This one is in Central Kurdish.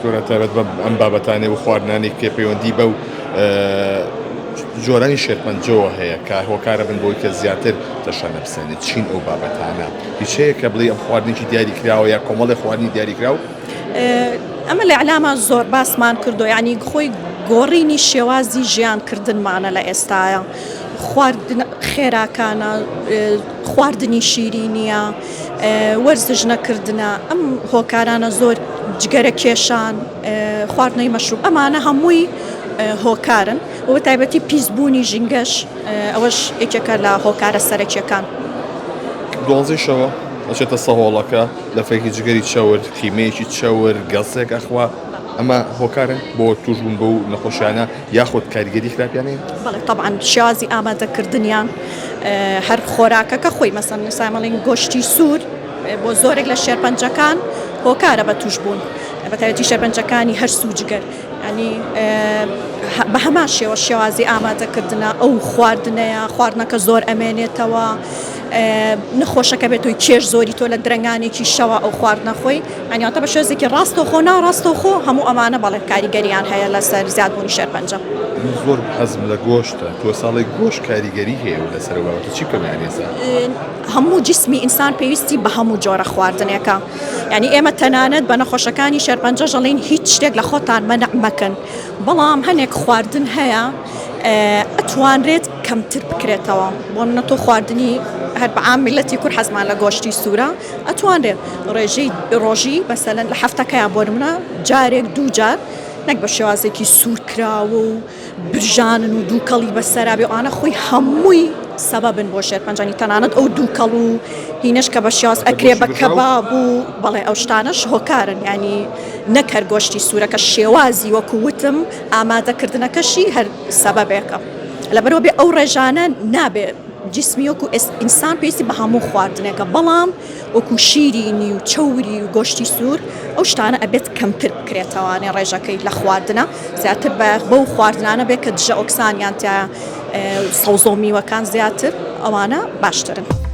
دکتۆرە تایبەت بە ئەم بابەتانەی و خواردنانەی کە پەیوەندی بەو جۆرانی شێرپەنجەوە هەیە کە هۆکارە بن بۆی کە زیاتر تەشەنە بسێنێت چین ئەو بابەتانە هیچ هەیە کە بڵێی ئەم خواردنێکی دیاری کراوە یا کۆمەڵێ خواردنی دیاری کراو؟ ئەمە لە ئیعلاما زۆر باسمان کردو یعنی خۆی گۆڕینی شێوازی ژیان کردنمانە لە ئێستاە خواردن خێراکانە خواردنی شیرینیە وەرزش نەکردنە ئەم هۆکارانە زۆر جگەرە کێشان خواردنەوەی مەشروب ئەمانە هەمووی هۆکارن و تایبەتی پیسبوونی ژینگەش ئەوەش یەکێکە لە هۆکارە سەرەکیەکان. دوانزەی شەوە ئەچێتە سەهۆڵەکە لەفێکی جگەری چەور قیمەیەکی چەور گەسێک ئەخوا ئەمە هۆکارن بۆ توشبوون بەو نەخۆشیانە یاخود کاریگەری خراپیان هەیە؟ بەڵێ تەبعەن شێوازی ئامادەکردنیان هەر خۆراکەکە خۆی مەسەن سامەڵین گۆشتی سوور بۆ زۆرێک لە شێرپەنجەکان هۆکارە بە توشبوون بەتایبەتی شێرپەنجەکانی هەرس و جگەر ینی بە هەمان شێوە شێوازی ئامادەکردنە ئەو خواردنەیە خواردنەکە زۆر ئەمێنێتەوە نەخۆشەکە بێت تۆی کێش زۆری تۆ لە درەنگانێکی شەوە ئەو خواردنە خۆی ئەنیاتە بە شێوازێکی ڕاستەوخۆ ناڕاستەوخۆ هەموو ئەمانە بەڵێ کاریگەریان هەیە لەسەر زیادبوونی شێرپەنجە. من زۆر حەزم لە گۆشتە تۆ ساڵی گۆشت کاریگەری هەیە و لەسەر ئەو بابەتە چی بکەم یانی ئێستا؟ هەموو جسمی ئینسان پێویستی بە هەموو جۆرە خواردنێکە یانی ئێمە تەنانەت بە نەخۆشەکانی شێرپەنجەش ئەڵێین هیچ شتێک لە خۆتان مەنع مەکەن بەڵام هەنێک خواردن هەیە ئەتوانرێت کەمتر بکرێتەوە بۆ نمونە تۆ خواردنی هەر بە عام میللەتی کورد حەزمان لە گۆشتی سوورە ئەتوانرێت ڕێژەی ڕۆژی مەسەلەن لە هەفتەکەیا بۆ نمونە جارێک دوو جار نەک بە شێوازێکی سوورکراوە و برژانن و دووکەڵی بەسەرا بێ ئەوانە خۆی هەمووی سەبەبن بۆ شێرپەنجەنی تەنانەت ئەو دووکەڵ و هینەش کە بە شێواز ئەکرێ بە کەباب و بەڵێ ئەو شتانەش هۆکارن ینی نەک هەر گۆشتی سوورەکە شێوازی وەکو وتم ئامادەکردنەکەشی هەر سەبەبێکە لەبەرەوە بێ ئەو ڕێژانە نابێ جیسمی وەکو ئینسان پێویستی بە هەموو خواردنێکە بەڵام وەکو شیرینی و چەوری و گۆشتی سوور ئەو شتانە ئەبێت کەمتر بکرێتەوانێ ڕێژەکەی لە خواردنە زیاتر بایەخ بەو خواردنانە بێت کە دژە ئۆکسانیان تیا سەوزە و میوەکان زیاتر ئەوانە باشترن.